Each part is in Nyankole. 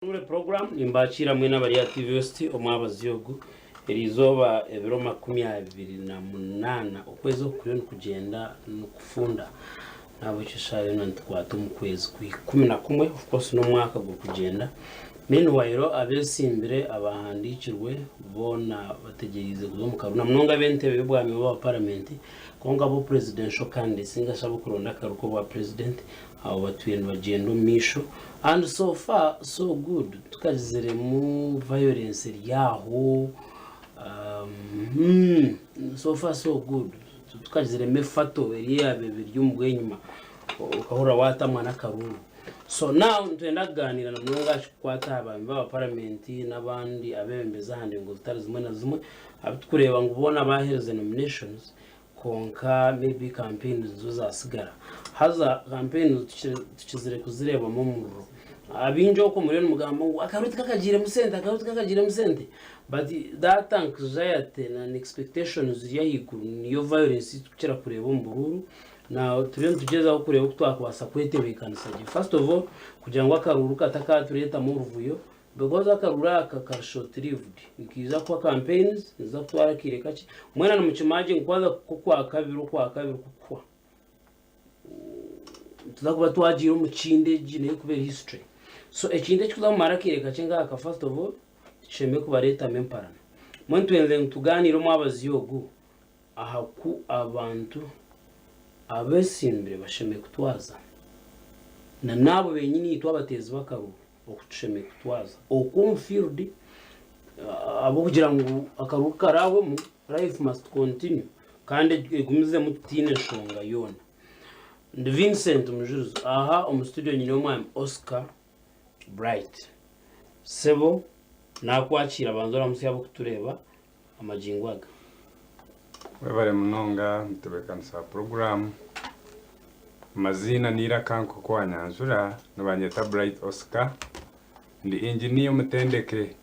Mure program nimbakiira mwena abari aha TV West omwabazyo ogu eriizooba ebiro 28 okwezi oku kuriyo nikugyenda nikufunda nahabwekyo eshaaha yoona nitukwata omu kwezi kwa 11 of course n'omwaka gurikugyenda meanwhile abesimbire abahandiikirwe boona bategyereize kuza omu karuru namunonga ab'entebe y'obwami bwa paramenti kwonka abo presidential candidates ningashi abokuronda akaruru k'obwa president Abo batwire nibagyenda omu maisho and so far so good tukagiziremu violence eri aho so far so good tukagiziremu efato eri eyabaire eri omu bwenyima okahurira watamwa n'akaruuru so now nitwenda kuganiira na munonga aha kikukwata aha baami ba paramenti n'abandi abeebembezi aha ndengo zitari zimwe na zimwe abu tukureeba ngu boona baaherize nominations Kwonka maybe campaigns nizo zasigara. Haza campaigns tukizire kuzireebamu omuriro. Abaingi okwo muriyo nimugamba ngu akaruru tikakagiiremu sente, akaruru tikakagiiremu sente. But that anxiety and expectations ziri ahaiguru niyo violence ei turikukira kureeba omu buruuru. Now turiyo nitugyezaho kureeba oku twakubaasa kwetebeekanisa gye. First of all kugira ngu akaruuru katakatureetamu oruvuyo Because akaruru aka kari short lived nikaija kuhwa campaigns niziza kutwara akaire kakye mwena nimukimagine ngu kwaza kuhika okwakabiri okwakabiri kukuhwa nituza kuba twagiire omu kindi egi neyo kuba eri history so ekintu ekikuza kumara akaire kakye nk'aka first of all tikishemereire kubareetamu emparana mbwenu twenzire ngu tugaaniire omwabazyo ogu aha ku abantu abeesimbire bashemereire kutwaza na n'abo benyini itwe abateezi b'akaruru. Oku tushemereire kutwaza okwo omu field ahabw'okugira ngu akaruru ku karaahwemu life must continue kandi egumizemu tutaine nshonga yoona. Ndi Vincent Mujurizi aha omu studio nyine omwami Oscar Bright. Sebo nakwakiira banza oramutsye ab'okutureeba amagingo aga. Webare munonga mutebekanisa wa puroguramu. Amaziina n'eiraka nk'oku wanyanjura nibanyeta Bright Oscar. Ndi inginiya omutendeke,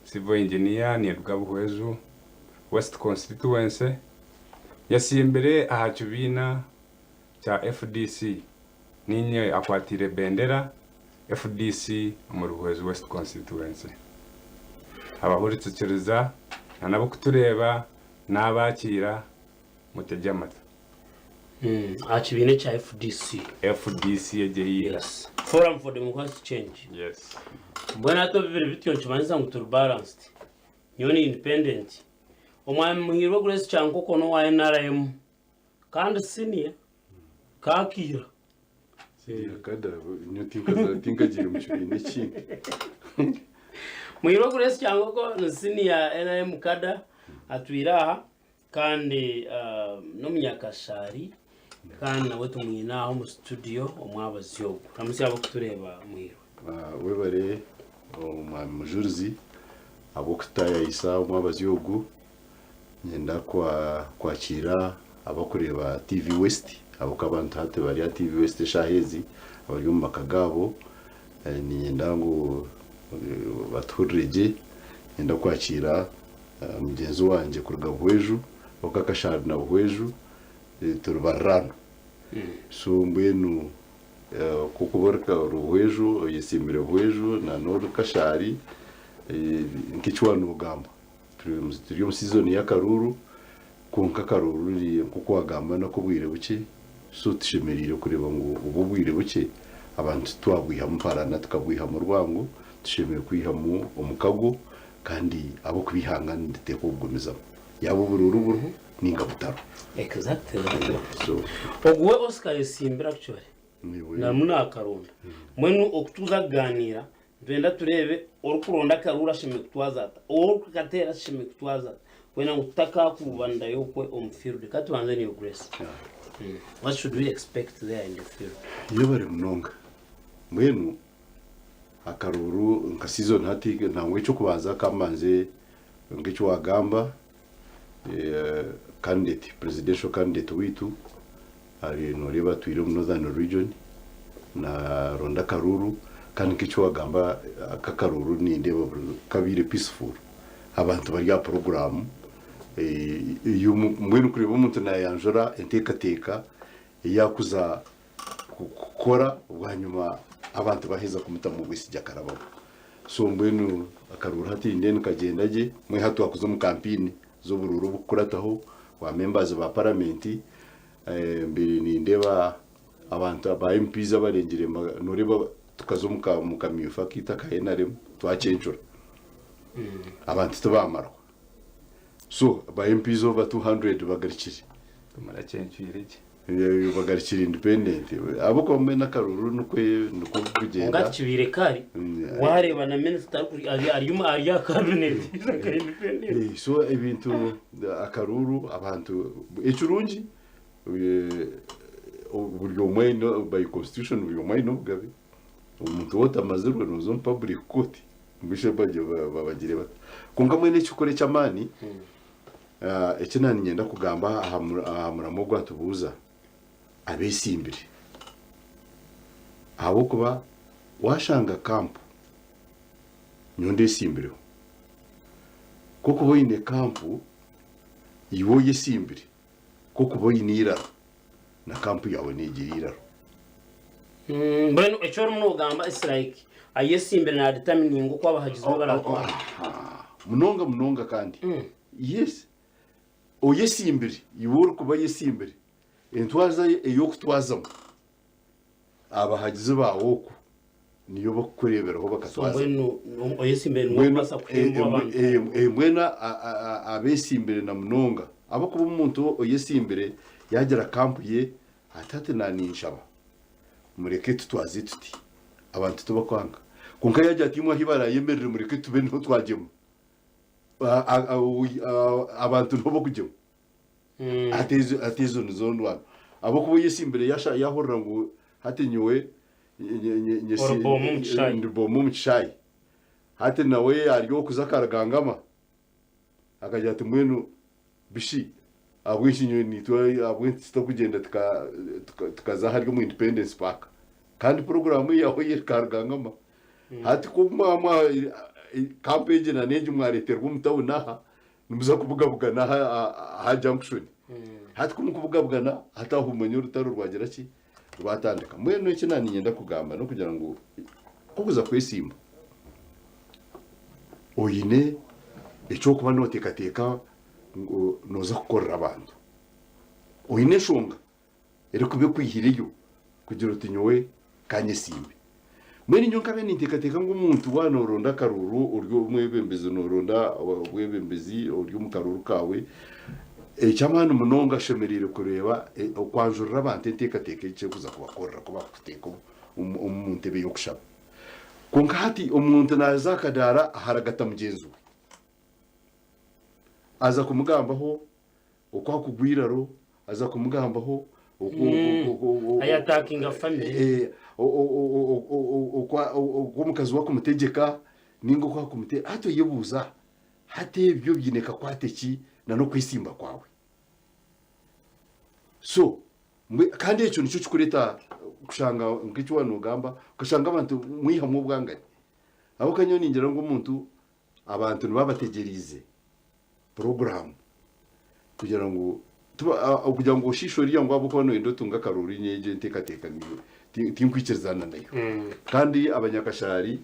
civil engineer, ninduga Buhweju West Constituency. Nyesimbire aha kibiina kya FDC. Niinye akwatiire bendera FDC omuri Buhweju West Constituency. Abahurikikiriza na n'abarikutureeba naabakiira mutegye amatu. Aha kibiina ekya FDC. FDC egyo eya ira. Yes. Forum for Democratic Change. Yes. Mbwenu hati obu biri bityo nikimanyisa ngu turi balanced. Nyowe ni independent. Omwami Muhiirwe Grace Kyankoko n'owa NRM. Kandi senior kakiira. Senior kada nyowe tinkaza tinkagiire mu kibiina ekindi. Muhiirwe Grace Kyankoko ni senior NRM kada atwire aha kandi n'omunyakashaari kandi nawe tumwine aha omu studio omwabazyo ogu. Ramutsya abarikutureeba Muhiirwe. Webare omwami Mujurizi ahabw'okututaayaayisa omwabazyo ogu. Niinyenda kwakiira abarikureeba TV West ahabw'okuba abantu hati bari aha TV West eshaaha ezi abari omu maka gaabo. Niinyenda ngu batuhurire gye. Niinyenda kwakiira mugyenzi wangye kuruga Buhweju ahabw'okuba Kashari na Buhweju turi bariraanwa. So mbwenu ku orikuba ori Buhweju oyesiimire Buhweju n'ori Kashari nk'eki waaba noogamba. Turi omu sizoni y'akaruuru kwonka akaruuru nk'oku wagamba n'ak'obwire bukye so tushemereire kureeba ngu obu obwire bukye abantu titwabwihamu mparana tukabwihamu rwango, tushemereire kwihamu omukago kandi ahabw'okuba eihanga niriteekwa kugumizamu yaaba oburuuru buriho ninga butariho. Exactly. So Ogu we Oscar ayesimbire actually. Niwe. Narimu nakaronda. Mbwenu oku tuza kuganiira Nitwenda tureebe orikuronda akaruuru ashemereire kutwaza ata, orikukateera ashemereire kutwaza ata kwenda ngu tutakakuubanirayo okwe omu field. Ka tubanze naiwe Grace. What should we expect there in the field? Yebare munonga. Mbwenu akaruuru nka season hati nangwa ekyokubanza kambanze nk'eki wagamba candidate presidential candidate waitu ari noreeba atwire omu northern region naronda akaruuru kandi nk'eki wagamba aka akaruuru nindeeba kabaire peaceful abantu bari aha puroguramu mbwenu kureeba omuntu nayanjura enteekateeka ei arikuza kukora bwanyima abantu baheza kumutamu obwesigye akarabamu. So mbwenu akaruuru hati nindeeba nikagyenda gye, mbwenu hati twakuza omu kampeyini z'oburuuru obukukurataho bwa members ba paramenti, mbaire nindeeba abantu ba MPs abarengire noreeba tukaza omu kamyufu akaitu aka NRM twakyencura, abantu tibamarwa. So ba MPs over 200 bagarukire. Muracencwire gye. Bagarukire independent ahabw'okuba mbwenu akaruru nikwo nikwo Kwonka kugyenda. kibaire kare wareeba na minisita ari omu ari aha cabinet aka independent. So ebintu akaruru abantu ekirungi buri omwe aine by constitution buri omwe aine obugabe omuntu waaba otamazirwe nooza omu public court mbwenu babagire bata kwonka mbwenu ekikuru eky'amaani Eki naaniinyenda kugamba aha muramwa ogwatubuuza, abeesimbire. Ahabw'okuba waashanga kampu, nyowe ndeesimbireho. Ku okuba oine kampu, iwe oyesimbire, ku okuba oine eiraro, na kampu yaawe neegira eiraro. Mbwenu eki orimu noogamba it's like ayesimbire nadetermininga oku abahagizi be baratwara. Munonga munonga kandi. Yes. Oyesimbire, iwe orikuba oyesimbire, entwaza ey'okutwazamu abahagizi baawe oku niyo bakukureeberaho So bakatwaza. mbwenu oyesimbire niwe Mbwenu orikubaasa kuhemba abantu. mbwenu abeesimbire na munonga ahabw'okuba omuntu oyesimbire yaagira kampu ye ati hati naaninshaba mureke tutwaze tuti abantu tibakwanga kwonka yaagira ati imwe ahu barayemerere mureke tube niho twagyema abantu niho b'okugyema hati ezo hati ezo nizo ndwara ahabw'okuba oyesimbire yasha yahurira ngu hati nyowe Ori boomu omu kishaayi. ndi boomu omu kishaayi hati nawe ari okuza akarugangama akagira ati mbwenu bishi ahabw'enki nyowe nitwe ahabw'enki tutakugyenda tukaza ahari omu Independence Park kandi puroguraamu eyaho eri Karugangama hati ku mwaba kampu egi na n'egi mwareeterwa omu tawuni aha nimuza kubugabugana aha aha junction hati ku mukubugabugana hati aho omanya orutaro rwagira ki rwatandika mbwenu eki naaniinyenda kugamba n'okugira ngu ku okuza kwesimba oine eky'okuba nooteekateeka ngu nooza kukorera abantu. Oine enshonga erikuba ekwihireyo kugira oti nyowe kanyesimbe. Mbwenu nyowe nkabe ninteekateeka ngu omuntu waaba nooronda akaruuru ori omwebembezi nooronda obwebembezi ori omu karuuru kaawe, eky'amaani munonga oshemereire kureeba okwanjurira abantu enteekateeka eki erikuza kubakorera ku baakukuteeka omu ntebe y'okushaba. Kwonka hati omuntu naaza aha kadaara aharagata mugyenzi we. Aza kumugambaho oku akugwa eiraro, aza kumugambaho oku Ayi attackinga family. oku omukazi we akumutegyeka ninga oku akumute hati oyebuuza hati ebyo biine kakwate ki na n'okwesimba kwawe? So kandi ekyo nikyo kikureeta kushanga nk'eki waaba noogamba okashanga abantu mwihamu obwangani. Ahabw'okuba nyowe ningira ngu omuntu Abantu nibaba bategyereize puroguraamu kugira ngu kugira ngu oshiishe oriya ngu ahabw'okuba nooyenda otunge akarooro nyowe egyo enteekateeka tinkwikirizana nayo. Kandi abanyakashaari,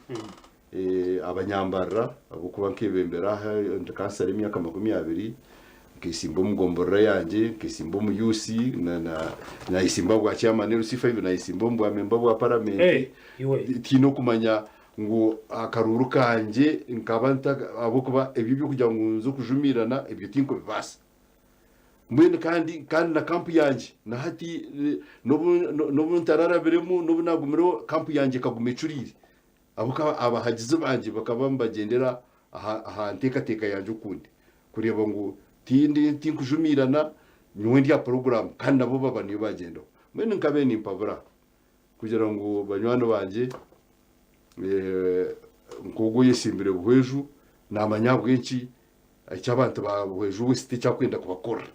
abanyambarira ahabw'okuba nkeebembera aha ndi kansara emyaka 20, nkeesimba omu gomborora yangye, nkeesimba omu UC, nayesimba aha bwa chairman LC5, nayesimba omu bwa memba bwa paramenti, tihaine okumanya Ngu akaruuru kangye nkaba nta ahabw'okuba ebyo eby'okugira ngu nze okujumiirana ebyo tinkubibaasa. Mbwenu kandi kandi na kampu yangye na hati n'obu n'obu ntararabiremu n'obu naagumireho kampu yangye ekaguma ecuriire ahabw'okuba abahagizi bangye bakaba nibagyendera aha aha nteekateeka yangye okundi kureeba ngu tindi tinkujumiirana nyowe ndi aha puroguraamu kandi nabo baba niyo baagyendaho. Mbwenu nkabe nimpabura kugira ngu banywani bangye nk'ogwo oyesimbire Buhweju naamanya ahabw'enki eki abantu ba Buhweju West eki arikwenda kubakorera.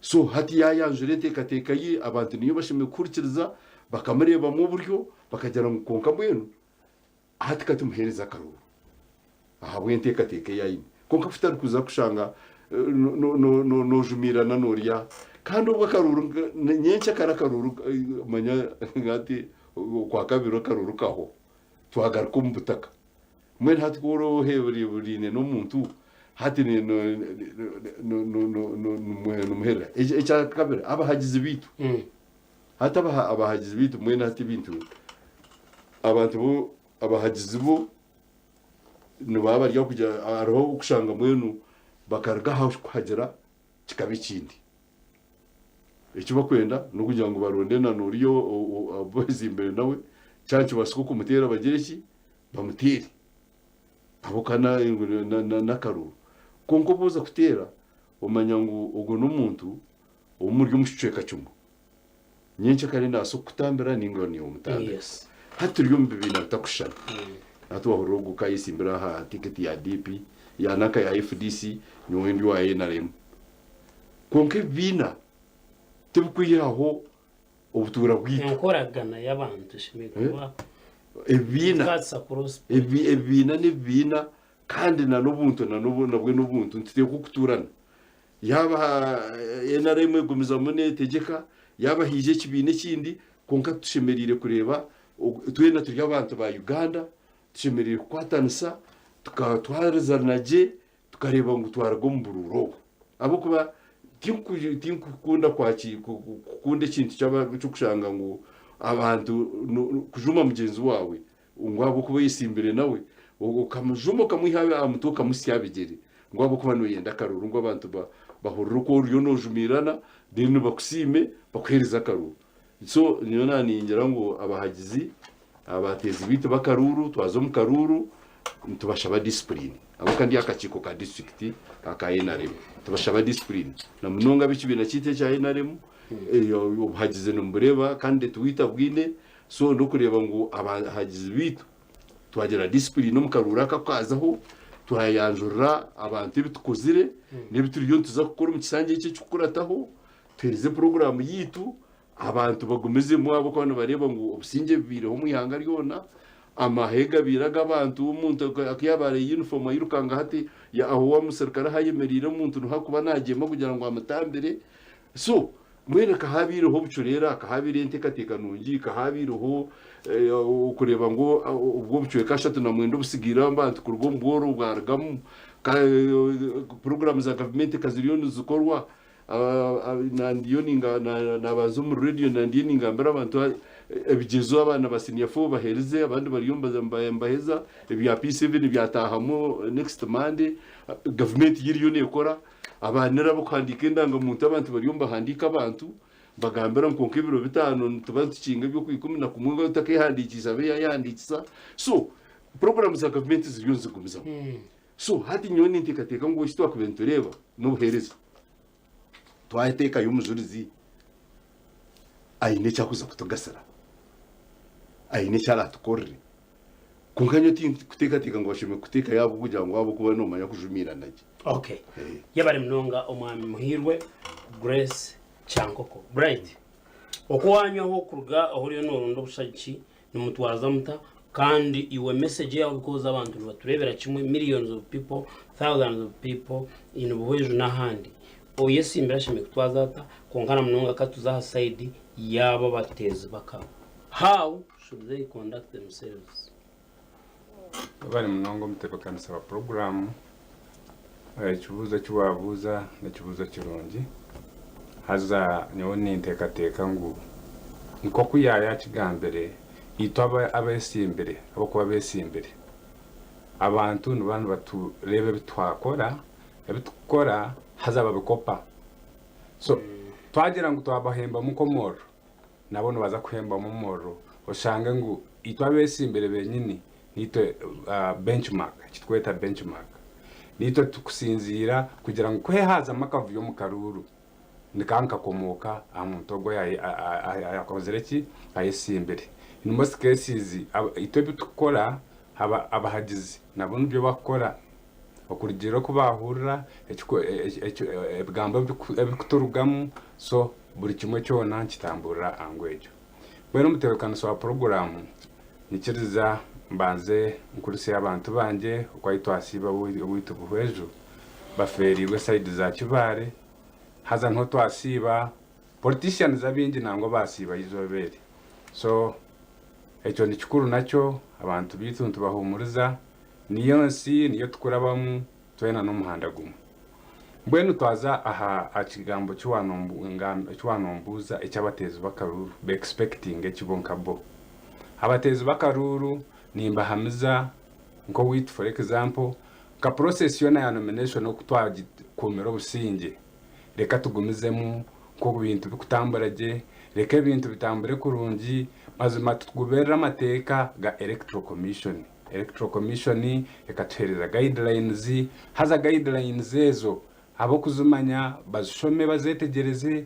So hati yaayanjura enteekateeka ye abantu niyo bashemereire kuhurikiriza bakamureebamu oburyo bakagira ngu kwonka mbwenu hati ka tumuheereze akaruuru ahabw'enteekateeka ei aine. Kwonka ku tutarikuza kushanga noojumiirana n'orya kandi obwo akaruuru nyenkya kare akaruuru manya hati okwakabiri akaruuru kahwaho twagaruka omu butaka. Mbwenu hati ku oraba oheburine n'omuntu hati nimuherera. Ekyakabiri abahagizi baitu. Hati abahagizi baitu mbwenu hati ebintu abantu bo abahagizi bo nibaba bari aho kugira hariho okushanga mbwenu bakaruga aha kuhagira kikaba ekindi. Eki bakwenda n'okugira ngu baronde na n'oriya ou bezimbire nawe kyaba nikibaasika okumuteera bagire ki? Bamuteere. Ahabw'okuba n'akaruuru. Kwonka obu oza kuteera, omanya ngu ogwo n'omuntu ou muri omu kicweka kimwe. Nyencakare nabaasa kukutambira ninga niiwe omutambire. Hati turi omu bibiina bitakushushana. Hati wahurira ogu ka ayesimbire aha tikiti ya DP, ya nanka ya FDC, nyowe ndi owa NRM. Kwonka ebibiina tibikwihaho obutuura bwaitu. Enkoragana y'abantu eshemereire kuba Ebibiina ekukwatisa cross ebibiina n'ebibiina kandi na n'obuntu na nabwe n'obuntu nituteekwa okutuurana. Yaaba NRM egumizamu neetegyeka, yaaba haija ekibiina ekindi, kwonka tushemereire kureeba twena turi abantu ba Uganda, tushemereire kukwatanisa tukatwarizana gye tukareeba ngu twaruga omu buruuru obu. Ahabw'okuba tinkukunda kukunda ekintu ky'okushanga ngu abantu kujuma mugyenzi waawe ngu ahabw'okuba oyetsimbire nawe, okamujuma okamwiha aha mutwe okamutsya aha bigyere ngu ahabw'okuba nooyenda akaruuru ngu abantu bahurire oku oriyo noojumiirana then bakusiime bakuheereze akaruuru. So nyowe naningira ngu abahagizi, abateezi baitu b'akaruuru twaza omu karuuru nitubashaba discipline ahabw'okuba ndi aha kakiiko ka disiturikiti aka NRM nitubashaba discipline na munonga ab'ekibiina kyaitu ekya NRM obuhagizi nimubureeba candidate waitu abwine So n'okureeba ngu abahagizi baitu twagira discipline omu karuuru aka akaazaho, twayanjurira abantu ebi tukozire n'ebi turiyo nituza kukora omu kisanja eki ekirikukurataho, tuheereze puroguraamu yaitu, abantu bagumizemu ahabw'okuba nibareeba ngu obusingye bubaireho omu ihanga ryona, amahe gabaire ag'abantu, omuntu ku yaaba aine yunifoomu airukanga hati ahu omusirikare ahu ayemereire omuntu niho arikuba naagyema kugira ngu amutambire. So Mbwenu ka haabaireho obucureera, ka haabaireho enteekateeka nungi, ka haabaireho okureeba ngu obwo obucweka 39 obutsigaire abantu kuruga omu bworo bwarugamu, ka puroguraamu za gavumenti ka ziriyo nizikorwa, ndiyo naabanza omuri reediyo ndiyo ningambira abantu ebigyezo abaana ba siniya fo baherize abandi bariyo nibaheza, ebya P7 byataahamu next Monday, gavumenti yo eriyo neekora. Abaanire ab'okuhandiika endangamuntu abantu bariyo nibahandiika abantu nibagambira ngu kwonka ebiro bitaano nituba nitukinga eby'okwikumi na kumwe ngu otakeehandiikiise abe yaayehandiikisa. So puroguraamu za gavumenti ziriyo nizigumizamu. So hati nyowe ninteekateeka ngu eki twakubaire nitureeba n'obuheereza. Twateekayo omujurizi aine eki arikuza kutugasira, aine eki araatukorere. Kwonka nyowe tindikuteekateeka ngu bashemereire kuteekayo ahabw'okugira ngu ahabw'okuba noomanya kujumiirana gye. Okay. Yebare munonga omwami Muhiirwe Grace Kyankoko. Bright, oku wanywaho kuruga ahu oriyo noronda obushagiki nimutwaza muta kandi iwe message yawe because abantu nibaturebera kimwe millions of people, thousands of people in Buhweju n'ahandi. Oyesimbire ashemereire kutwaza ata kwonka na munonga katuze aha side yaabo abateezi b'akabi. How should they conduct themselves? Webare munonga omutebekanisa wa puroguraamu. Ekibuuzo eki waabuuza n'ekibuuzo kirungi. Haza nyowe ninteekateeka ngu nk'oku yaayakigambire, itwe abeesimbire, ahabw'okuba abeesimbire, abantu nibaba nibatureeba ebi twakora, ebi turikukora haza babikopa. So twagira ngu twabahembamu nk'omuriro, nabo nibaza kuhembamu omuriro oshange ngu itwe abeesimbire benyini niitwe benchmark, eki turikweta benchmark, niitwe turikusinziira kugira ngu ku haazamu akavuyo omu karuuru nikaba nikakomooka aha muntu ogwo ayakozire ki, ayesimbire. In most cases itwe ebi turikukora abahagizi nabo nibyo barikukora okurugiirira oku baahurira ebigambo ebirikuturugamu so Buri kimwe kyona nikitamburira aha ngu egyo. Mbwenu omutebeekanisa wa puroguraamu, nyikiriza mbanze nkurisye abantu bangye oku ahu twasiiba owaitu Buhweju bafeereirwe sayidi za Kibaare haza niho twasiiba, politicians abaingi nangwa baasiibayo eizooba eri. So ekyo nikikuru nakyo abantu baitu nitubahuumuriza. Niyo nsi niyo tukurabamu twena n'omuhanda gumwe. Mbwenu twaza aha aha kigambo ki eki wanombuuza eky'abateezi b'akaruuru be expectinga eki bo nka bo. Abateezi b'akaruuru nimbahamiza nk'owaitu for example nka process yoona ya nomination oku twagikuumire obusingye reka tugumizemu nk'oku bintu bikutambura gye, reka ebintu bitambure kurungi, mazima tugoberere amateeka ga Electoral Commission. Electoral Commission ekatuheereza guidelines, haza guidelines ezo ab'okuzimanya bazishome bazetegyereze,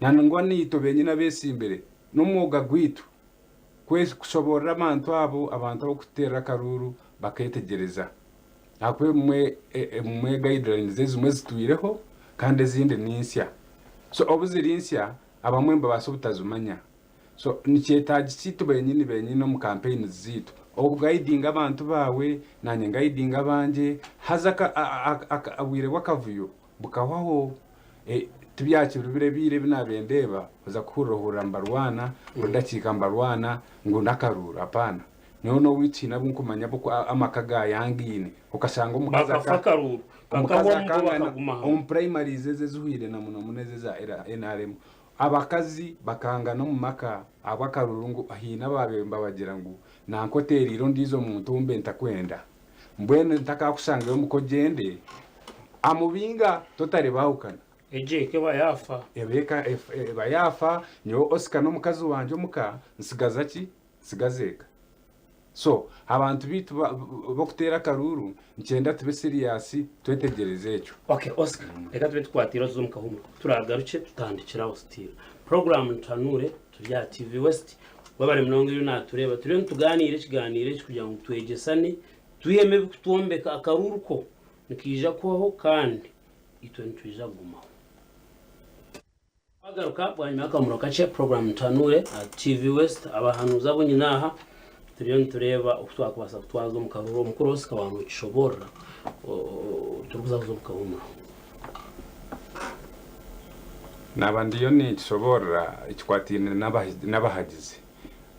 nangwa naitwe benyini abeesimbire n'omwoga gwaitu kushoboorora abantu abo, abantu ab'okututeerera akaruuru bakeetegyereza. Ahakuba ebimwe ebimwe guidelines ezimwe zitwireho kandi ezindi ni nsya. So obu ziri nsya abamwe nibabaasa obutazimanya. So nikyetaagisa itwe benyini benyini omu campaigns zaitu okuguidinga abantu baawe naanye nguidinge abangye haza obwire bw'akavuyo bukahwaho. Tibyakiri biro ebiire ebi naabaire ndeeba oza kuhurira ohurira nibarwana buri dakiika nibarwana ngu n'akaruuru apaana. Nyowe n'owaitu haine abu nkumanya abu amaka gaayangaine okashanga omukazi Bakafa akaruuru omukazi kakahwamu bo akangana bakaguma hamwe. omu primaries ezi ezihwaire na muno muno ezi eza NRM abakazi bakangana omu maka ahabw'akaruuru ngu haine abaabaire nibabagira ngu nanka oteereire ondiijo muntu ou mbe ntakwenda mbwenu ntakakushangayo omuka ogyende amubinga totari baahukana. Egyo eka eba yaafa. Eba eka eba yaafa nyowe Oscar n'omukazi wangye omuka nsigaza ki? Nsigaza eka. So abantu baitu b'okuteera akaruuru nikyenda tube serious twetegyereze ekyo. Ok Oscar, reka tube tukwatiire tuze omu kahumuro. Ku turagarukye tutandikire aho still. Program Nituhanuure turi aha TV West. Webare munonga oriyo natureeba. Turiyo nitugaaniira ekigaaniiro eki kugira ngu twegyesane, twihemu ebikutwombeka. Akaruuru ko nikaija kuhwaho kandi itwe nitwija kugumaho. Twagaruka bwanyima y'akamuro kakye, puroguraamu Nituhanuure aha TV West. Abahanuuzi abu nyine aha turiyo nitureeba oku twakubaasa kutwaza omu karuuru. Omukuru Oscar waaba nokishoboorora turikuza kuza omu kahuumuro. Naaba ndiyo ninkishoboorora ekikwataine n'abahagizi.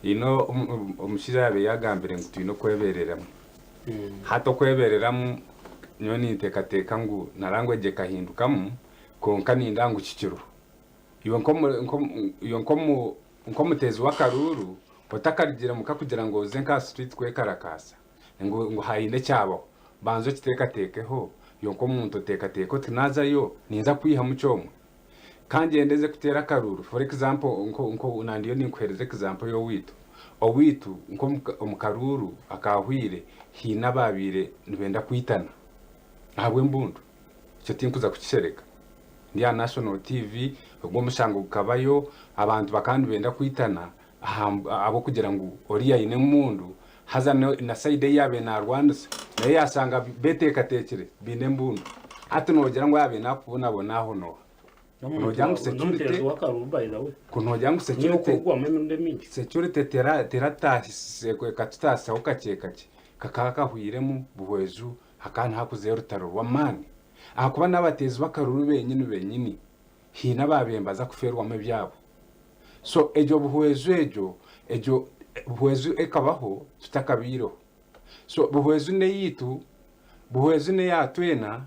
Haine omushaija yaabaire yaagambire ngu twine okwebeereramu. Hati okwebeereramu nyowe ninteekateeka ngu na language ekahindukamu Kwonka ninda ngu kikiriho. Iwe nk'omuteezi w'akaruuru, otakarugire muka kugira ngu oze nk'aha street kwekarakaasa ngu haine ekyabaho, banza okiteekateekeho. Iwe nk'omuntu oteekateeke oti naazayo ninza kwihamu ki omwe? Ka ngyende nze kuteera akaruuru, for example nandiyo ninkuheereza example y'owaitu. Owaitu nk'omu karuuru akaahweire haine abaabaire nibenda kwitana ahabw'embundu. Ekyo tinkuza kukishereka. Ndi aha National TV, ogwo omushango gukabayo, abantu bakaba nibenda kwitana ahabw'okugira ngu oriya aine embundu, haza na sayidi ei yaabaire naarwanisa nayo yaashanga beteekateekire baine embundu. Hati noogira ngu ayaabaire naakubonabona aho n'oha? Ku noogira ngu security, ku noogira ngu security, security teratahise ekatutaasisaho kakye kakye, kakaba kahwiremu buhweju Hakaba nihakuzayo orutaro rw'amaani ahakuba n'abateezi b'akaruru benyini benyini haine abaabaire nibaza kufeerwamu ebyabo. So egyo buhwezu egyo egyo buhwezu ekabaho tutakabaireho. So buhwezu n'eyaitu, buhwezu n'eya twena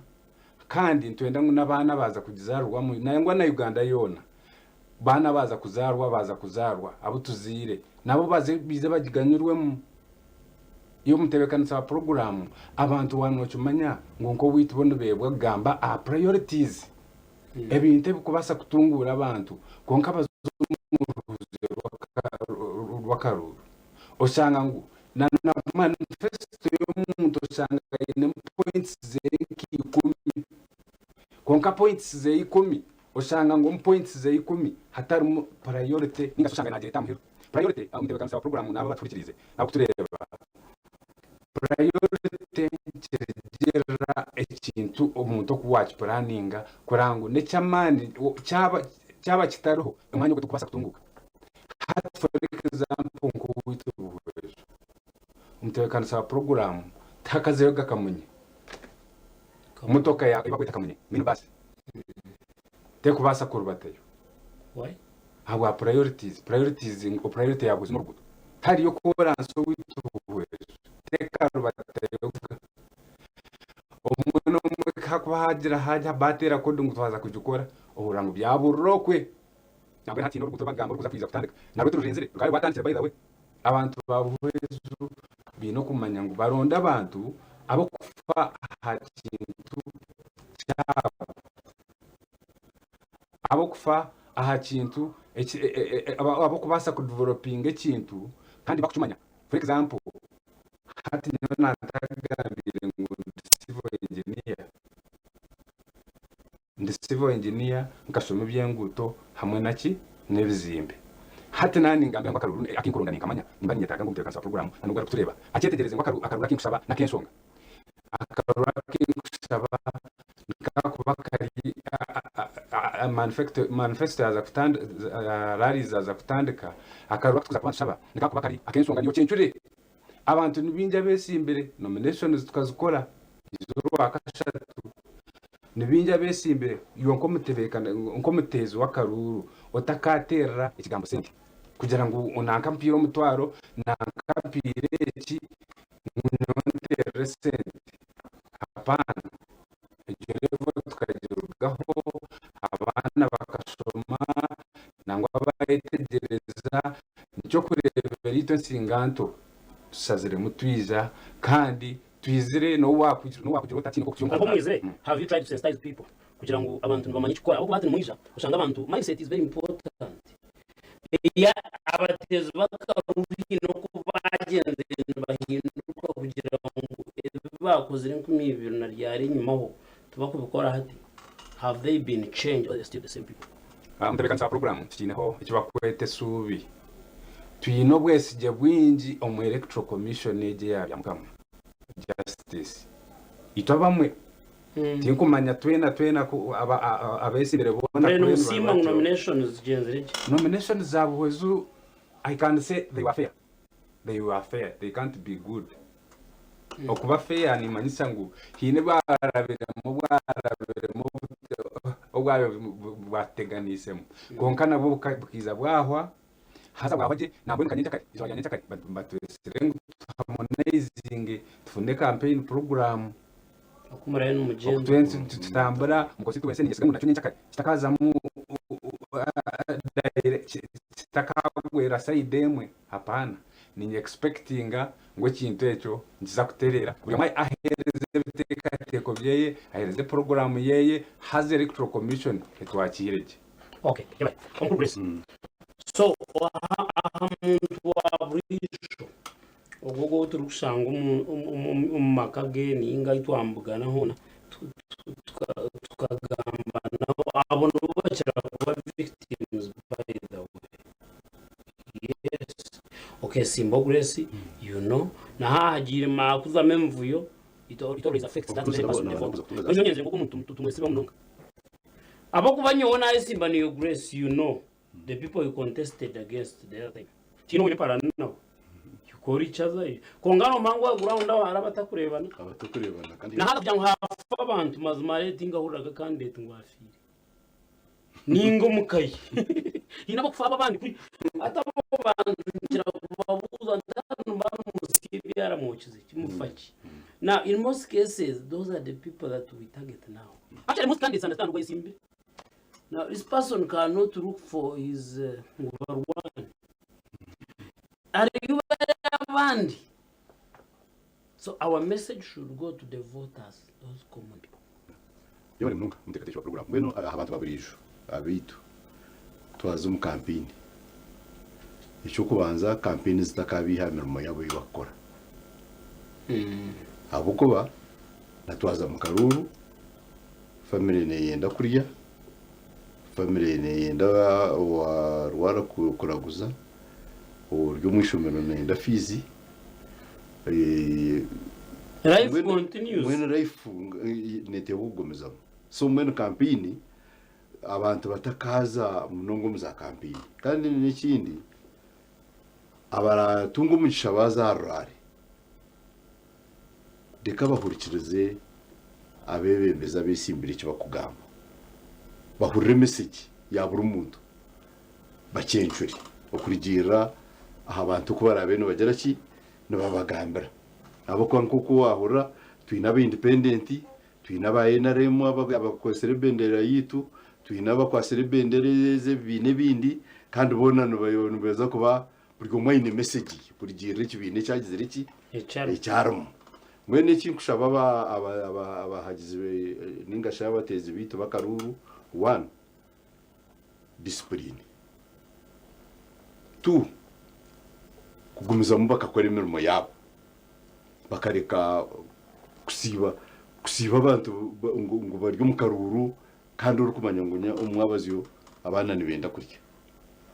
kandi nitwenda ngu n'abaana abaaza kugizaarirwamu nangwa na Uganda yoona, baana abaaza kuzaarwa baaza kuzaarwa abu tuzaire nabo baze baije bagiganyirwemu. Iwe omutebeekanisa wa puroguraamu, abantu waaba nookimanya ngu nk'owaitu bo nibeebwa kugamba aha priorities, ebintu ebirikubaasa kutunguura abantu kwonka baza omu ruhuuzo rw'akaruuru. Oshanga ngu na manifesito y'omuntu oshanga ainemu points ze nk'ikumi kwonka points ze ikumi Oshanga ngu omu points ze ikumi hatarimu priority ninga shi oshanga nagyeta aha muheru. Priority omutebekanisa wa puroguramu naaba abatuhurikiriize nakutureeba. Priority nikirigiirira ekintu omuntu oku wakipuraninga kureba ngu nekyamaani kyaba kyaba kitariho omwanya ogwo tigukubaasa kutunguuka. Hati for example nk'owaitu Buhweju, omutebekanisa wa puroguramu tihakazeyo gakamunye. Motoka ya ei barikweta kamunye, mini bus, terikubaasa kurubatayo ahabwa priorities, priorities ngu priority ya buzima oruguuto. Tihariyo kooransi owaitu Buhweju, tekarubatayo. kuba haagira haagira baateera kodi ngu twaza kugikora, ohurira ngu byaburira okwe. Nambwenu hati haine oruguuto bagamba orukuza kwija kutandika, narwo tirurinzire, rukaba rwatandikire by the way. Abantu ba Buhweju baine okumanya ngu baronde abantu ab'okufa aha kintu kyabo, ab'okufa aha kintu eki ab'okubaasa kudevelopinga ekintu kandi bakukimanya. For example, hati nyowe nantagambire ngu ndi civil engineer, Ndi civil engineer nkashoma eby'enguuto hamwe na ki n'ebizimbe. Hati naaba ningambira ngu akaruru akinkuronda ninkamanya, nimba ninyetaaga ngu omutebeekanisa wa puroguraamu na n'ogu arikutureeba akyetegyereze ngu akaruru akinkushaba n'ak'enshonga. Akaruru akinkushaba nikakuba kari manifesto yaaza kutandika, rallies zaaza kutandika, akaruru akutukuza kuba nitushaba nikakuba kari ak'enshonga niyo kyencure. Abantu ni baingi abeesimbire, nominations tukazikora eizooba Orwakashatu. Ni baingi abeesimbire, iwe nk'omuteezi w'akaruuru otakaateerera ekigambo sente kugira ngu nanka mpiire omutwaro, nanka mpiire eki ngu nyowe nteerere sente. Hapaana, egyo level tukagirugaho, abaana bakashoma nangwa bayetegyereza, nikyo okureebera itwe ensinganto tushaziremu twija kandi twizire n'obu waakugira ota tihaine Kwonka omwizire, have you tried to sensitize people kugira ngu abantu nibamanya ekikukora ahabw'okuba hati nimwija oshanga abantu mindset is very important eya abateezi b'akaruru haine oku baagyenzire nibahinduka kugira ngu ebi baakozire 2000 na ryari enyimaho tibakubikora hati have they been changed or they still the same people? Omutebeekanisa wa puroguraamu tukiineho eki barikweta esuubi. Twine obwesigye bwingi omu Electoral Commission egi eya Byamukama Justice. Itwe abamwe tinkumanya twena twena abeesimbire boona Mbwenu nimusiima ngu nominations zigyenzire gye? Nominations za Buhweju I can say they were fair. They were fair, they can't be good. Okuba fair nimanyisa ngu haine ebwarabiremu obwarabiremu obwabaire bwatuteganiisemu kwonka nabwo bukaija bwahwa haza bwahwa gye nambwenu nka nyenkyakare eizooba rya nyenkyakare batwetsire ngu tuharmonizinge tufune campaign program Oku muraabe nimugyenda. Oku twensi nitutambura omu constituency ninyesiga ngu nakyo nyenkyakare kitakaazamu kitakagwera side emwe hapana. Ninye expectinga ngu ekintu ekyo nikiza kutereera buri omwe aheereze ebiteekateeko byeye, aheereze puroguraamu yeye haza Electoral Commission etwakiire gye. Okay, yebare. Omukuru Grace. So aha muntu wa buriijo ogwo ogu ou turikushanga omu maka ge nainga ahu twamubugana hoona tukagamba nabo, abo nibo bakira kuba victims by the way. Yes. Okesimbaho Grace, you know, na haaha hagiire maakuzamu emivuyo, it always affects that very person the voter. Mbwenu nyowe nyenzire ngu ogu omuntu tumwesibeho munonga. Ahabw'okuba nyowe nayesimba niiwe Grace, you know. The people you contested against the other time. Tihaine ou oine nabo. You call each other. Kwonka nomanya ngu aha ground aho hariho abatakureebana. Abatakureebana kandi. Na hati kugira ngu haafa abantu mazima hariho tingahuriraga candidate ngu afiire. Ninga omu ka ye. Haine abakufa abo abandi kuri. Hati abo bantu nkira kubabuuza nti hati nimuba nimusya ebyara mwokize ki mufa ki? Now in most cases those are the people that we target now. Actually most candidates understand ngu oyesimbire. Now this person cannot look for his ngu barwane. Hariyo abandi. So our message should go to the voters, those common people. Yebare munonga omuteekateeki wa puroguraamu. Mbwenu aha bantu ba buriijo abaitu twaza omu kampeyini, eky'okubanza kampeyini zitakaabiiha aha mirimo yaabo ei barikukora ahabw'okuba na twaza mu karuuru, famire neeyenda kurya, famire neeyenda waarwara kuraguza, ori omu ishomero neeyenda fiizi. Life continues. Mbwenu life neeteekwa kugumizamu. So mbwenu kampeyini abantu batakaaza munonga omu za kampeyini. Kandi n'ekindi abaratunga omugisha baaza aha ruraare reka bahurikirize abeebembezi abeesimbire eki barikugamba. Bahurire emesegi ya buri muntu. Bakyencure okurugiirira aha bantu oku baraabe nibagira ki, nibabagambira. Ahabw'okuba nk'oku waahurira, twine aba independent, Twine aba NRM abakwatsire ebendera yaitu, twine abakwatsire ebendera ez'ebibiina ebindi, kandi boona nibaza kuba buri omwe aine mesegi ye kurugiirira ekibiina eki agizire ki? Eki arimu. Mbwenu eki nkushaba abahagizi nainga shi abateezi baitu b'akaruuru, one, discipline, two, kugumizamu bakakora emirimo yaabo, bakareka kusiiba kusiiba abantu ngu bari omu karuuru kandi orikumanya ngu omwabazyo abaana nibenda kurya.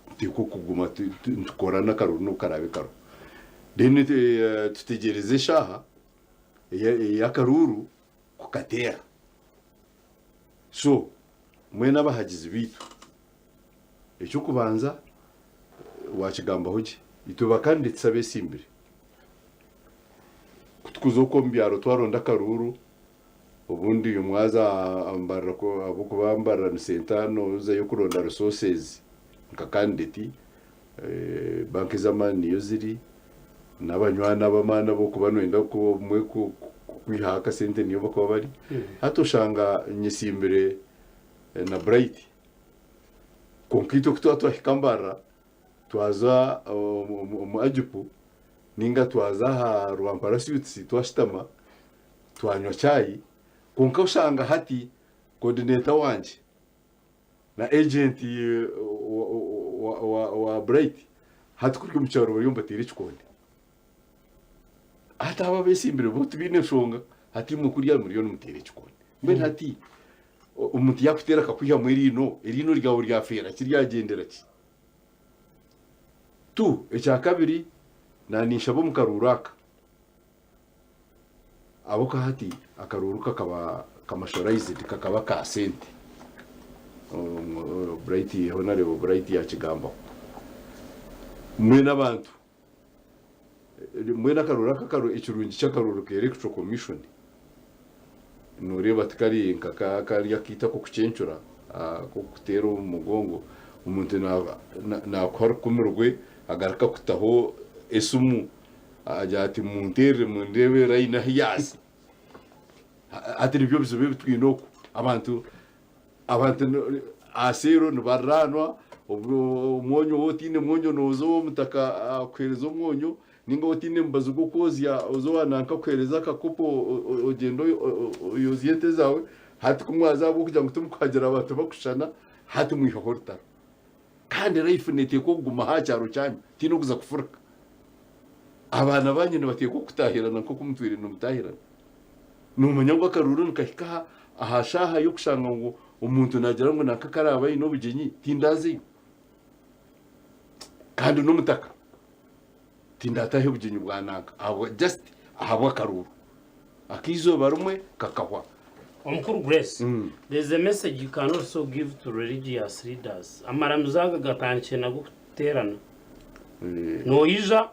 Nituteekwa kuguma nitukora n'akaruuru n'obu karaabe kariho. Then tutegyereze eshaaha ey'akaruuru kukateera. So mbwenu abahagizi baitu, eky'okubanza waakigambaho gye, itwe ba candidates abeesimbire, ku turikuza okwo omu byaro twaronda akaruuru, obundi mwaza aha Mbarara ahabw'okuba Mbarara ni centre noozayo kuronda resources nka candidate, banka ez'amaani niyo ziri, n'abanywani ab'amaani ab'okuba noyenda ku obumwe kwihaho akasente niyo bakuba bari. Hati oshanga nyesimbire na Bright, kwonka itwe ku twaba twahika Mbarara, twaza omu Agipu ninga twaza aha Rwampara Suites twashutama twanywa chai, kwonka oshanga hati coordinator wangye na agent wa Bright hati kuri omu kyaro bariyo nibateera ekikonde. Hati abo abesimbire bo tibaine nshonga, hati imwe kuriya muriyo nimuteera ekikonde. Mbwenu hati omuntu yakuteera akakwihamu eriino, eriino ryawe ryafeera ki ryagyendera ki? Tu, ekyakabiri naninshaba omu karuuru aka, Ahabw'okuba hati akaruuru kakaba commercialized, kakaba aka sente. Bright Honorable Bright yakigambaho. Mbwenu abantu, mbwenu akaruuru aka karo ekirungi ky'akaruuru ka Electoral Commission, noreeba tikari nka kariya akaitu ak'okucencura, ak'okuteera omu mugongo, omuntu nakuha rukumi rwe agaruka akutaho esimu. Agira ati, Munteerere mundeebe layini ahu yaaza. Hati nibyo bizibu ebi twine oku. Abantu abantu aha seero nibariraanwa, omwonyo waaba otaine mwonyo nooza ow'omutaka akuheereza omwonyo, nainga waaba otaine mubazi gw'okwozya oze owa nanka akuheereze akakopo ogyende oyozye ente zaawe. Hati ku mwaza ahabw'okugira ngu timukuhagira abantu bakushushana, hati mwihaho orutaro. Kandi life neteekwa okuguma aha kyaro kyanyu, tihaine okuza kufurika. Abaana banyu nibateekwa okutahirana nk'oku mutwire nimutahirana. Nomanya ngu akaruuru nikahika aha aha shaaha y'okushanga ngu omuntu nagira ngu nanka karaaba aine obugyenyi tindazeyo. Kandi n'omutaka tindataahe obugyenyi bwa nanka ahabwa just ahabw'akaruuru. Ak'eizooba rimwe kakahwa. Omukuru Grace, there is a message you can also give to religious leaders. Amaramizo aga gatandikire nago kuterana. Noija,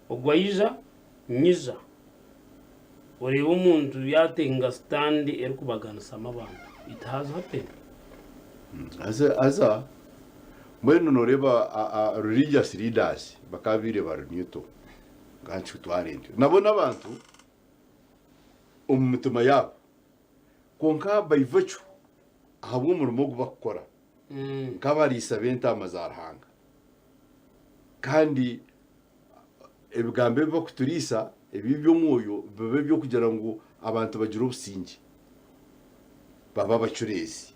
ogwo aija, nyija. Oreebe omuntu yatenga stand erikubaganisamu abantu. It has happened. Haza haza mbwenu noreeba religious leaders bakabaire bari neutral. Nkankitware ntyo. Nabo n'abantu omu mitima yaabo, kwonka by virtue ahabw'omurimo ogu bakukora nk'abariisa b'entaama za Ruhanga. Kandi ebigambo ebi bakuturiisa eby'eby'omwoyo biba eby'okugira ngu abantu bagire obusingye, babe abacureezi,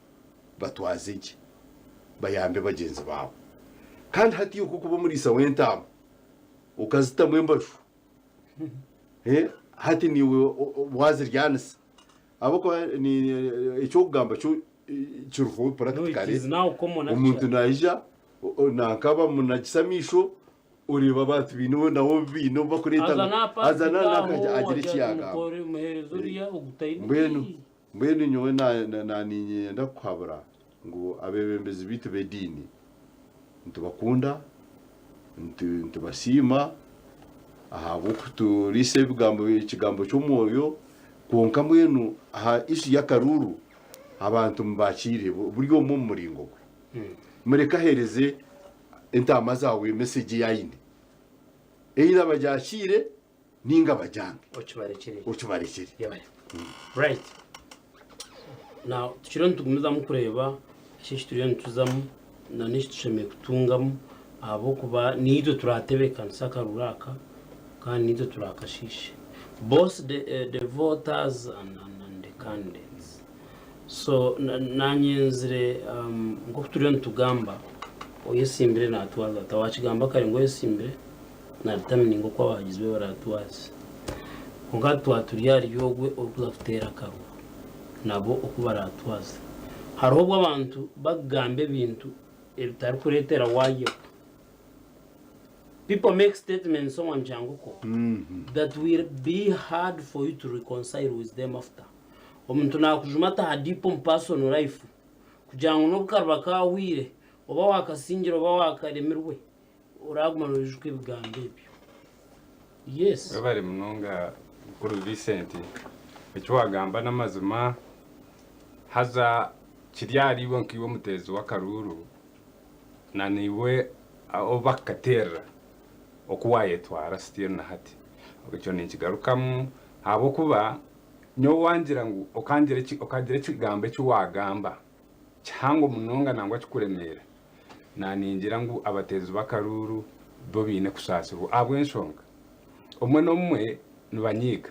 batwaze gye, bayambe bagyenzi baabo. Kandi hati iwe kuba omuriisa w'entaama okazitamu embaju, Hati niiwe waziryanisa ahabw'okuba eky'okugamba kyo kiriho practically. Omuntu naija nanka bamunagisa amaisho oreeba abantu baine nabo obu baine obu bakureeta haza nanka agira eki yaagamba. Mbwenu mbwenu nyowe naaniinyenda kukuhabura ngu abeebembezi baitu b'ediini Nitubakunda, nitubasiima ahabw'okuturiisa ebigambo ekigambo ky'omwoyo, kwonka mbwenu aha issue y'akaruuru abantu mubakiire buri omwe omu muringo gwe. Mureke aheereze entaama zaawe message ei aine, either bagyakiire ninga bagyange, Okibarekyere. okibarekyere. Yebare. Right. Now tukiriyo nitugumizamu kureeba eki eki turiyo nituzamu na n'eki tushemereire kutungamu ahabw'okuba niitwe turatebeekanisa akaruru aka kandi niitwe turakashiishe both the, the voters and, and, and the candidates. So nanyenzire um, nk'oku turiyo nitugamba oyesimbire natwaza ata wakigamba kare ngu oyesimbire na determining oku abahagizi be baratwaze kwonka hati twaba turi ahari ogwe orikuza kuteera akaruru nabo oku baratwaze hariho obu abantu bakugamba ebintu ebitarikureetera wayebwa people make statements owankyanguko that will be hard for you to reconcile with them after Omuntu naakujuma ata aha deep omu personal life kugira ngu n'obu kariba kaahwire oba waakasingire oba waakaremirwe oraaguma noijuka ebigambo ebyo. Yes. Webare munonga mukuru Vincent, eki wagamba n'amazima haza kiri ahari iwe nkaiwe omuteezi w'akaruuru na naiwe ou bakukateerera oku wayetwara still na hati. Ekyo ninkigarukamu ahabw'okuba Nyowe wangira ngu okangira okagira ekigambo eki waagamba kihango munonga nangwa kikuremeera, naaningira ngu abateezi b'akaruuru bo baine kusaasirwa ahabw'enshonga obumwe n'obumwe nibanyiiga.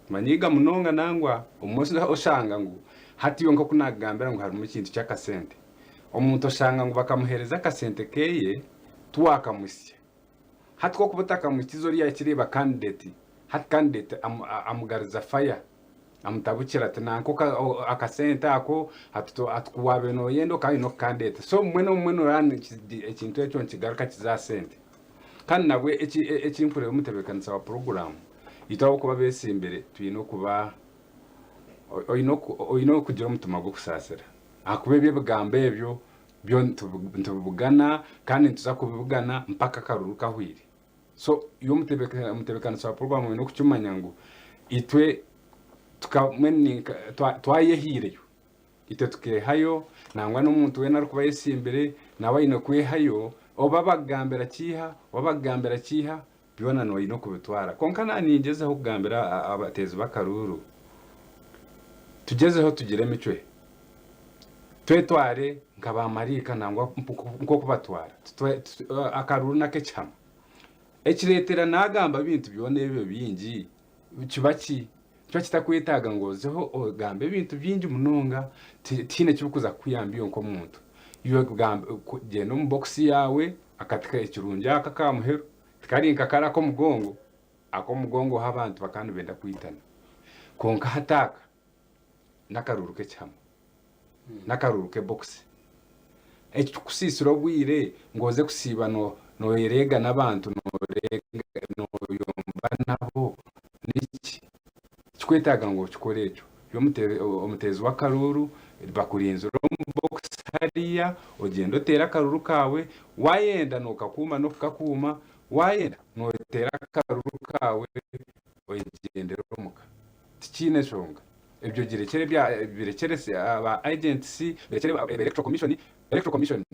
Nibanyiiga munonga nangwa obumwe oshanga ngu hati iwe nk'oku naakugambira ngu harimu ekintu ky'akasente, omuntu oshanga ngu bakamuheereza akasente keeye tiwaakamuhitsya. Hati ku okuba otakamuhikize oriya yakireeba candidate, hati candidate amugariza fire, amutabukira ati nanka akasente ako hati ku wabaire noyenda okaba oyine okukandeeta. So obumwe n'obumwe noreeba ekintu ekyo nikigaruka kiza aha sente. Kandi nabwe ekinkureeba omutebeekanisa wa puroguraamu, itwe ahabw'okuba abeesimbire twine okuba, oyine okugira omutima gw'okusaasira ahakuba ebyo ebigambo ebyo Byo nitubibugana kandi nituza kubibugana mpaka akaruru kahwire. So iwe omutebekanisa wa puroguramu oine okukimanya ngu itwe twayehiireyo, itwe tukehayo nangwa n'omuntu weena arikuba ayesimbire nawe aine kwehayo, oba bakugambira kiiha, oba bakugambira kiiha, byona noine okubitwara. Kwonka naaba ningyezaho kugambira abateezi b'akaruuru, tugyezeho tugire emicwe. Twetware nka baamaraika nangwa nk'oku batwara. Akaruuru n'ak'ekihama. Ekireetera naagamba ebintu byona ebyo bingi kiba ki? Nikiba kitakwetaaga ngu ozeho ogambe ebintu bingi munonga, tihaine eki birikuza kukuyamba iwe nk'omuntu. Iwe gyenda omu bokisi yaawe, akati ekirungi aka aka muheru tikari nka kari ak'omugongo, ak'omugongo ho abantu bakaba nibenda kwitana. Kwonka hati aka n'akaruuru k'ekihama, n'akaruuru k'ebokisi. Eki kikusiisira obwire ngu oze kusiiba nooyereega n'abantu, nooyomba nabo, niki? Tikikwetaaga ngu okikore ekyo. Iwe omuteezi w'akaruuru bakurinzire omu bokisi hariya, ogyende oteere akaruuru kaawe, waayenda nookakuuma n'okukakuuma, waayenda nooteera akaruuru kaawe oyegyendere omuka. Tikiine nshonga. Ebyo girekyere birekyere aba agents, birekyere aba electoral commission, electoral commission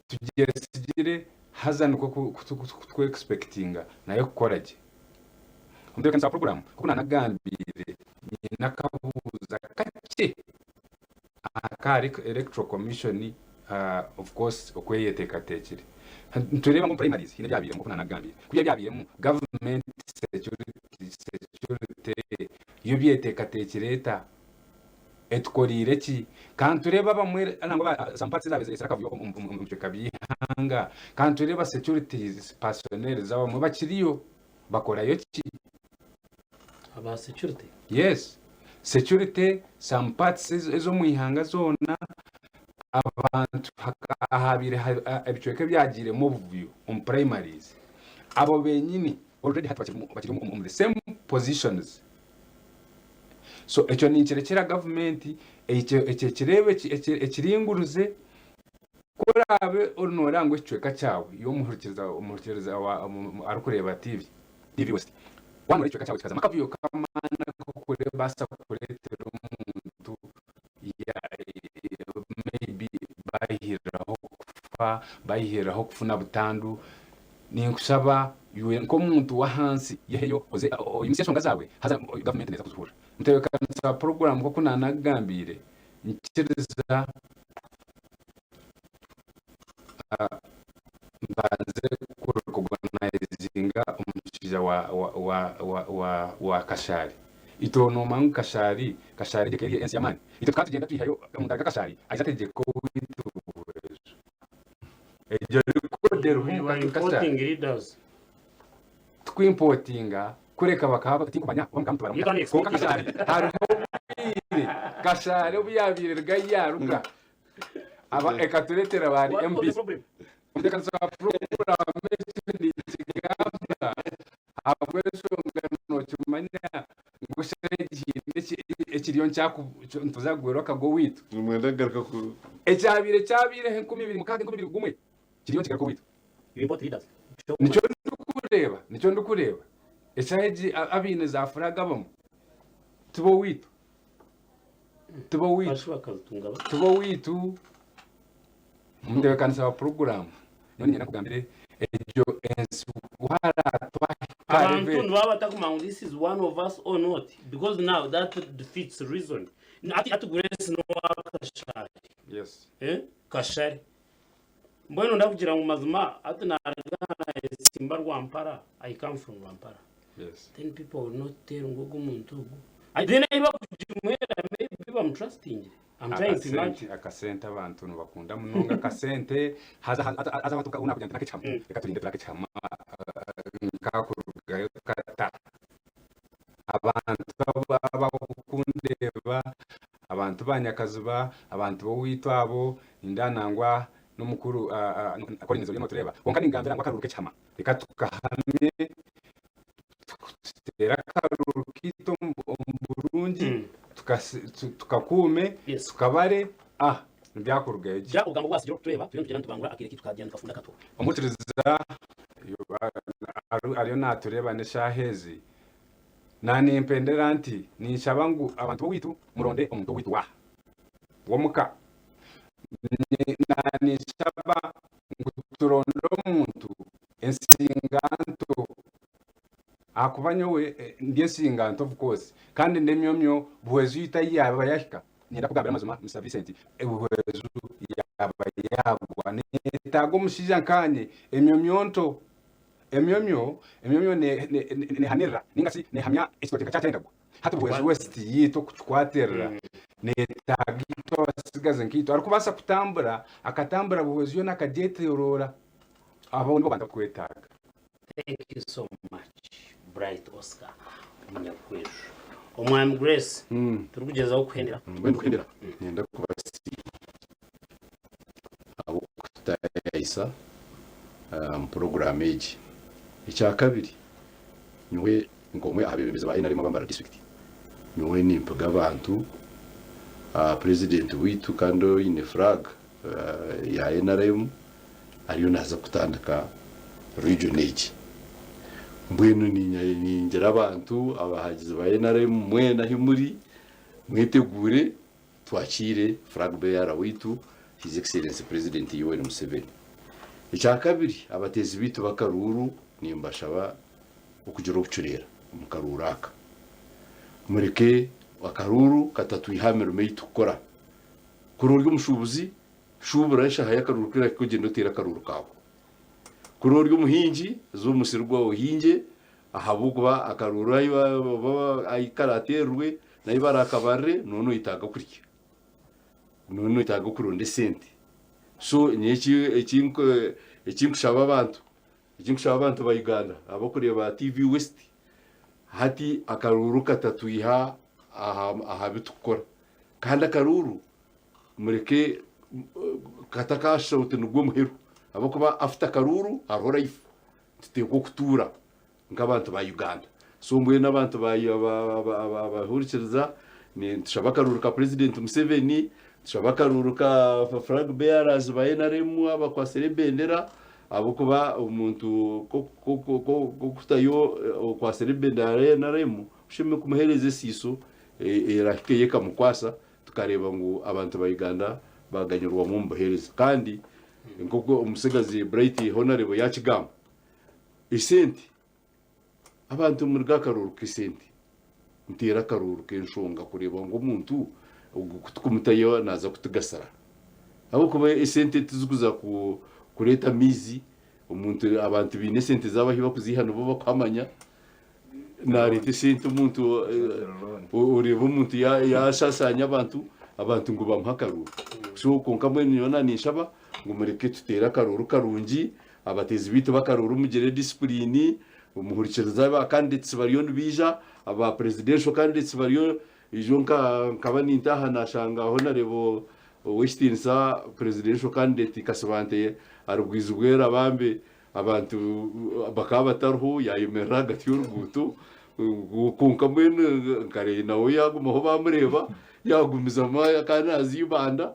tugyesigire haza nikwo ku expectinga nayo kukora gye. Omutebeekanisa wa puroguraamu nk'oku naanagambiire nyine akabuuza kakye akahari Electoral Commission of course oku eyeteekateekire. Nitureeba ngu omu primaries haine ebyabairemu nk'oku naanagambiire. Ku ebyabairemu government security security yo ebyeteekateekire eta? Etukoreire ki? Ka nitureeba abamwe nangwa some parts ezaabaire zireetsire akavuyo omu bicweka by'eihanga, ka nitureeba security personnel z'abamwe bakiriyo. Bakorayo ki? Aba security? Yes. Security, some parts ez'omu ihanga zoona, abantu ahabaire ebicweka ebyagiiremu obuvuyo omu primaries, abo benyini already hati bakiri omu the same positions. So ekyo ninkirekyera gavumenti ekyo ekireebe ekiringurize. Ku oraabe ori nooreeba ngu ekicweka kyawe, iwe omuhurikiriza arikureeba TV, TV West, waaba nooreeba ekicweka kyawe kikazamu akavuyo k'amaani akarikubaasa kureetera omuntu maybe baihiriraho kufa, baihiriraho kufuna butandu, ninkushaba iwe nk'omuntu w'ahansi yeheyo oze oyimutsye enshonga zaawe haza gavumenti neeza kuzihurira. Omutebeekanisa wa puroguraamu nk'oku naanakugambiire, nyikiriza mbanze kurekogonaizinga omushaija wa Kashaari. Itwe noomanya ngu Kashaari, Kashaari egyo eri ensi y'amaani. Itwe tukaba tugyenda twihayo omuntu ari nka Kashaari aija ategyeka owaitu Buhweju. Egyo record eriho You are omu importing Kashaari. leaders. Tikuimpotinga kureka bakaba tinkumanya oba mukaba mutubara You can muta. export Kwonka Kashaari hariho obwire Kashaari obu yaabaire eruga ahi yaaruga aba ekatureetera ba What was the MPs. problem? Omutebeekanisa wa puroguraamu ekyo ninkigamba ahabw'enshonga nookimanya ngu eshaaha egi haine ekiriyo nituza kugwerwa akago owaitu. Nimwenda kugaruka ku. Ekyabaire kyabaireho 2006, 2001 kiriyo nikigaruka owaitu. You import leaders. Nikyo ndikureeba, nikyo ndikureeba. Eshaaha egi abaine za furaaga abamwe tibo owaitu. Tibo owaitu. Bashi bakazitunga bata? Tibo owaitu. Omutebeekanisa wa puroguraamu, nyowe niinyenda nkugambire egyo ensi ku haraatwahika Abantu level. nibaba batakumanya ngu this is one of us or not because now that defeats reason. Hati hati Grace n'owa Kashari. Yes. Eh? Kashari. Mbwenu ndakugira ngu mazima hati naruga nayesimba Rwampara, I come from Rwampara. Yes. Then people will not tell ngu ogu omuntu ogu. Then ahi bakugimuheera maybe bamutrustingire. I'm trying to imagine. Akasente, akasente abantu nibakunda munonga akasente haza haza haza abantu obu nakugira nti nakekihama reka turinde turebe akekihama nkakurugayo kata abantu abakundeeba abantu ba Nyakaziba abantu b'owaitu abo nindeeba nangwa n'omukuru Collins oriyo notureeba kwonka ningambira ngu akaruru k'ekihama reka tukahamye tuteere akaruru kaitu omu burungi tukakuume tukabare nibyakurugayo gye. Omuhurikiriza ariyo naatureeba n'eshaaha ezi, naanimpendera nti, Ninshaba ngu abantu b'owaitu muronde omuntu owaitu waaha w'omuka. Naaniinshaba ngu turonde omuntu ensinganto ahakuba nyowe ndi ensinganto of course kandi n'emyomyo Buhweju itwe ahi yaaba yahika niinyenda kukugambira amazima Mister Vincent Buhweju yaaba yaagwa neetaaga omushaija nkaanye emyomyo nto emyomyo emyomyo neehanirira ninga shi neehamya ekitookye nka kyakyendagwa hati Buhweju West yaitu okukikwatirira neetaaga itwe abatsigazi nkaitwe arikubaasa kutambura akatambura Buhweju yoona akagyetoroora Abo nibo bantu abu twetaaga. Thank you so much Bright Oscar Omunyakweju. Omwami Grace turikugyezaho kuhendera. Mbwenu kuhendera niinyenda kubasiima ahabw'okututaayayisa omu puroguraamu egi. Ekyakabiri, nyowe nk'omwe aha beebembezi ba NRM aba Mbarara disiturikiti, nyowe nimpiga abantu, purezidenti waitu kandi oine furaaga ya NRM ariyo naaza kutandika region egi. Mbwenu ningira abantu abahagizi ba NRM mwena ahi muri mweteguure twakiire flag bearer waitu His Excellency President Yoweri Museveni. Ekyakabiri abateezi baitu b'akaruuru nimbashaba okugira obucureera omu karuuru aka. Mureke akaruuru katatwiha aha mirimo ei tukukora. Kuri ori omushuubuzi, shuubura eshaaha y'akaruuru ku erahika ogyende oteere akaruuru kaawe. Kuri ori omuhingi, za omu musiri gwawe ohingye ahabw'okuba akaruuru ahi ahi karaateerwe n'ahi baraakabarire nooba noyetaaga kurya, nooba noyetaaga okuronda esente. So nyowe eki eki eki nkushaba abantu, eki nkushaba abantu ba Uganda abarikureeba TV West, hati akaruuru katatwiha aha aha bi turikukora. Kandi akaruuru mureke katakashusha oti nigwo muheru ahabw'okuba after akaruuru hariho life nituteekwa okutuura nk'abantu ba Uganda. So mbwenu abantu abahurikiriza nitushaba akaruuru ka President Museveni, nitushaba akaruuru ka flag bearers ba NRM abakwatsire ebendera ahabw'okuba omuntu k'okutayo okwatsire ebendera ya NRM oshemereire kumuheereza esiiso erahikeyo ekamukwasa tukareeba ngu abantu ba Uganda baganyirwamu omu buheereza. Kandi nk'oku omutsigazi Bright Honarebo yaakigamba, esente, abantu muri ga akaruuru k'esente. Nteere akaruuru k'enshonga kureeba ngu omuntu ogu ku tukumutayo naaza kutugasira. Ahabw'okuba esente tizikuza kureeta amaizi, omuntu abantu baine esente zaabo ahu bakuziiha nibo bakuhamanya, naareeta esente omuntu oreeba omuntu yaashaashaanya abantu, abantu ngu bamuhe akaruuru. So kwonka mbwenu nyowe naaninshaba ngu mureke tuteere akaruuru karungi, abateezi baitu b'akaruuru mugire disipuriini, muhurikirize aba candidates bariyo nibaija, aba presidential candidates bariyo Ijo nkaba nintaaha nashanga Honarebo Owekitiinisa Presidential Candidate Kasibante ari Bwizibwera bambe abantu bakaba batariho yayemerera ahagati y'oruguuto kwonka mbwenu nkareeba nawe yagumaho bamureeba yagumizamu kandi naaza Ibanda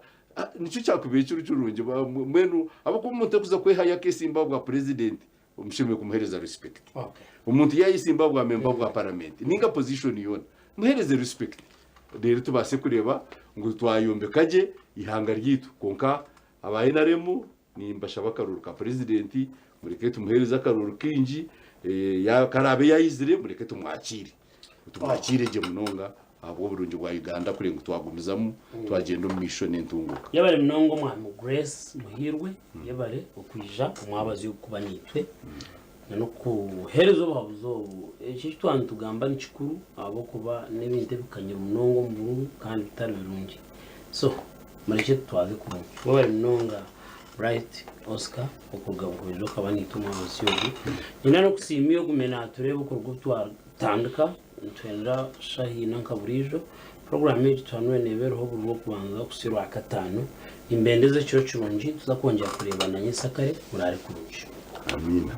nikyo kyakubaire kiri kirungi mbwenu ahabw'okuba omuntu arikuza kwehayo akesimba ahabwa Purezidenti Omushemereire kumuhereza respect. Okay. Omuntu yayesimba bwa member bwa parliament ninga position yoona muhereze respect reero tubaase kureeba ngu twayombeka gye eihanga ryaitu. Kwonka aba nrm nimbashaba akaruuru ka president mureke tumuhereze akaruuru kaingi eh, karaabe yayizire mureke tumwakiire. Tumwakiire gye munonga ahabw'oburungi bwa Uganda kureba ngu twagumizamu twagyenda omu maisho n'entunguuka. Yebare munonga omwami Grace Muhiirwe, yebare okwija omwabazyo kuba naitwe na n'okuhereza obuhabuzi obu. Eki eki twaba nitugamba ni kikuru ahabw'okuba n'ebintu ebikanyire munonga omu bururu kandi bitari birungi. So murekye tutwaze kurungi. Webare munonga Bright Oscar okuruga Buhweju okaba naitwe omwabazyo ogu. Nyine n'okusiima iwe ogume natureeba okuruga obu twatandika. Nitwenda shaaha ina nka buriijo. Puroguraamu egi tuhanure neeba eriho buri Rwokubanza kuhitsya Orwakataano. Nimbendeza ekiro kirungi, nituza kwongyera kureebana nyensakare. Muraare kurungi. Amiina.